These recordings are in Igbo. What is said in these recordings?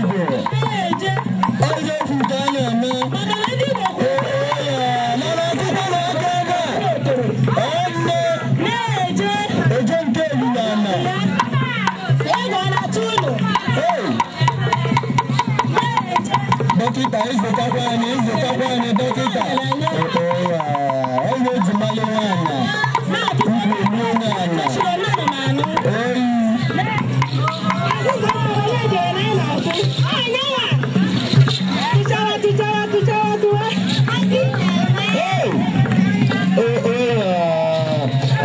Igbo. Onye okwu ka a na-eme. Mana akwụkwọ na-aka ebe a. Nne. Eje nke ehihie ana. Dọkịta ịzụtakwa anyị dọkịta. Onye eji mmalị nwaanyị. Ukwu onye ana.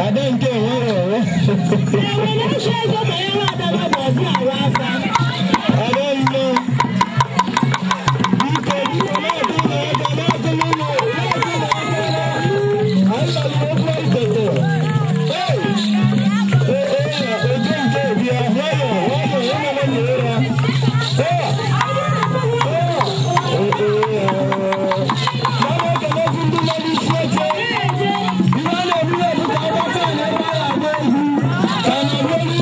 Ada nke nwere onwe. Ada nne. Biko biko na-atụ n'aka na-atụ n'ụlọ na-atụ n'aka. Anyị lalụ okwu ikete. Oje nke bịa nwayọọ nwayọọ ịnọ na ụra. Mana ekelezi ndị nọ n'isi oche. Ihe a na-eme ya bụ ka agbata anyị ebe a na-agba egwu. Ka a na-agba egwu.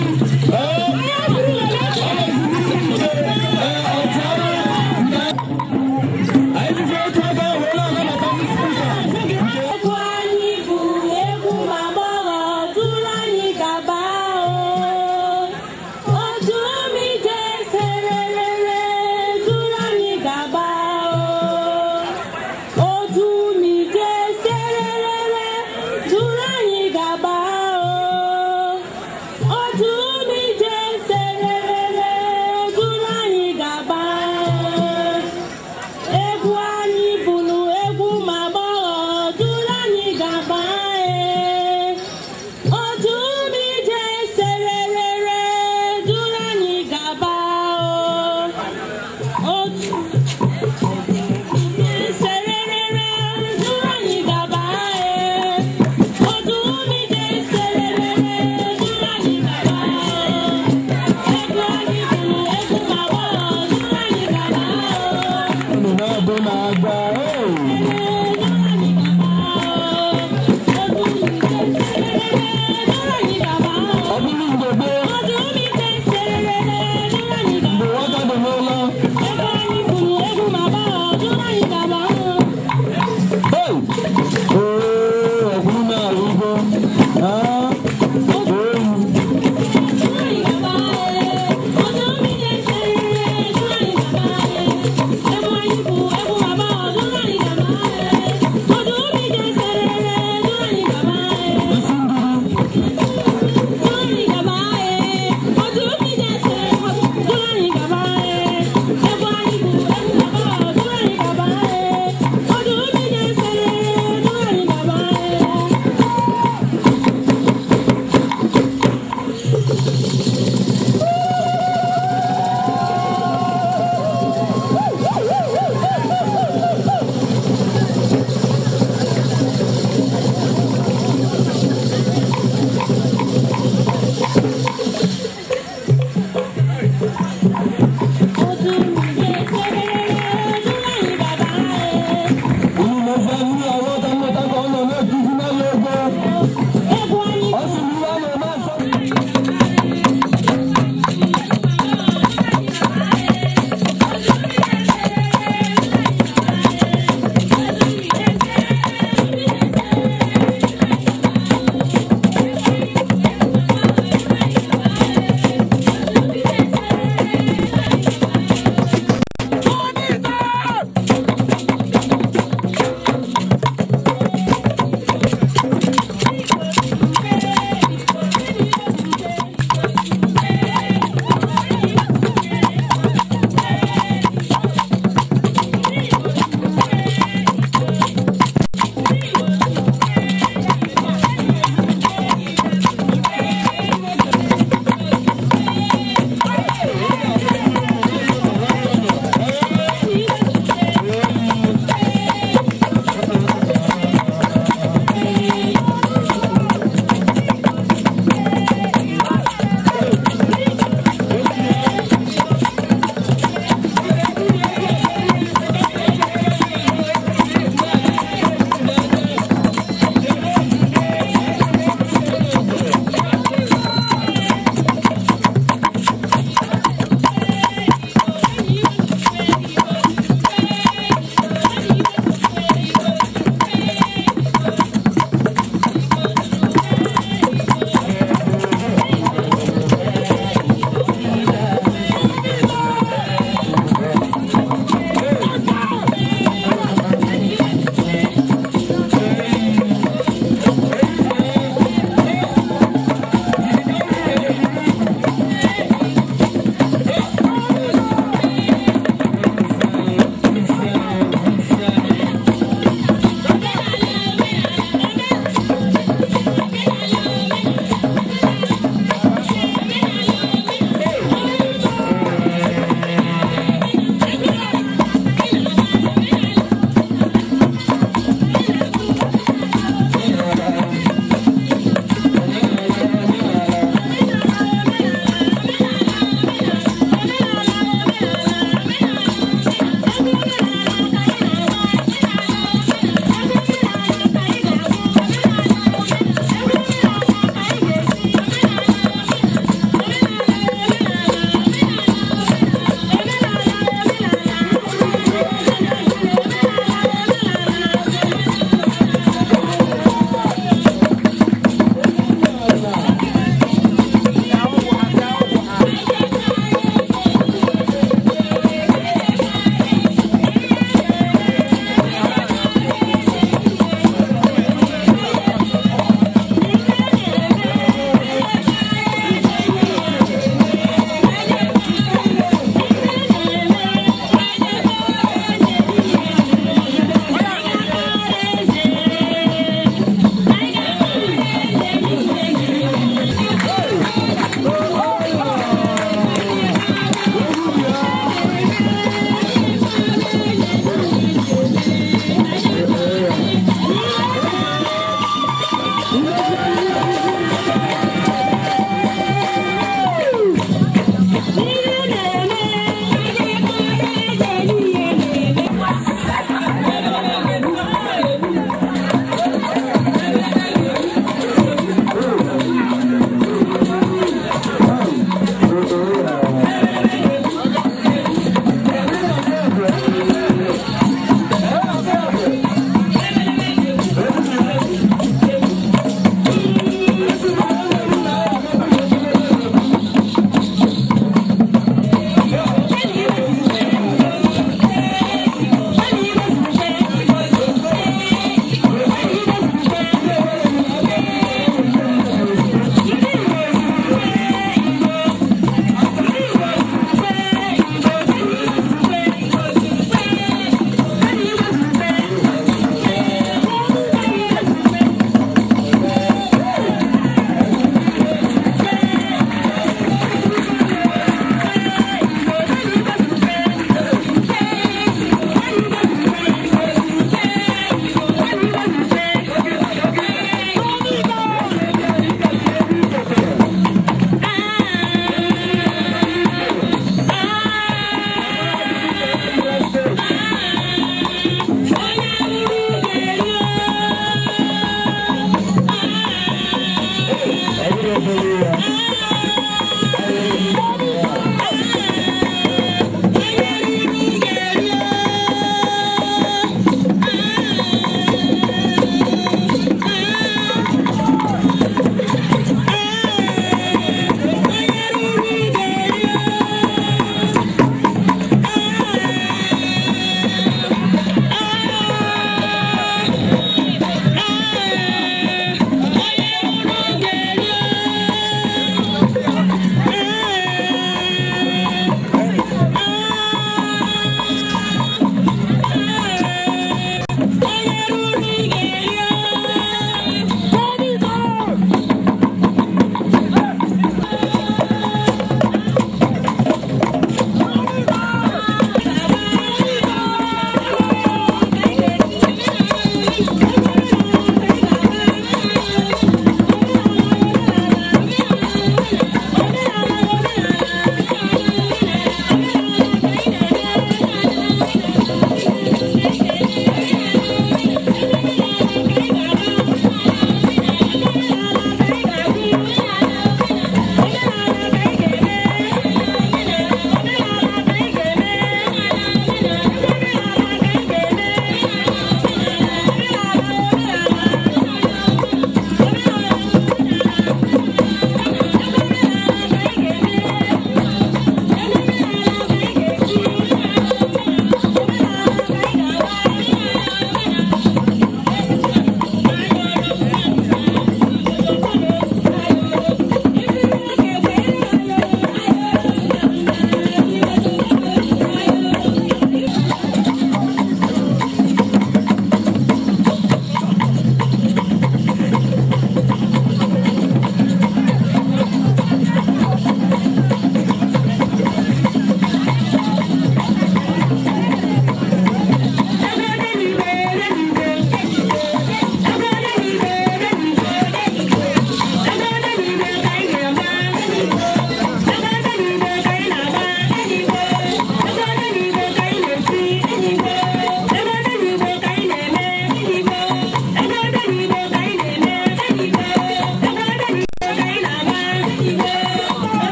Ọ na-ezuru nche. Ọchịagha. Anyị jizi otu aka ahụ wee na-anabatazi spika. Egwu anyị bụ egwu ma agbọghọ duru anyị gaba o. Otu omije sererere duru anyị gaba o. Otu omije sererere duru anyị gaba o. Otu omije sererere duru anyị gaba o. Egwu anyị bụrụ egwu ma agbọghọ duru anyị gaba e. Otu omije sererere duru anyị gaba o. Otu sererere duru anyị gaba e. Otu omije sererere duru anyị gaba o. Egwu anyị bụrụ egwu ma agbọghọ duru anyị gaba o. Unu na-abụ na-agba. Ọ bụrụ mgbe gboo, mgbe nwata dị n'ụlọ. Hey! Oo, ọkwụrụ na-arịgo. Ah, oyi. Isi nduru.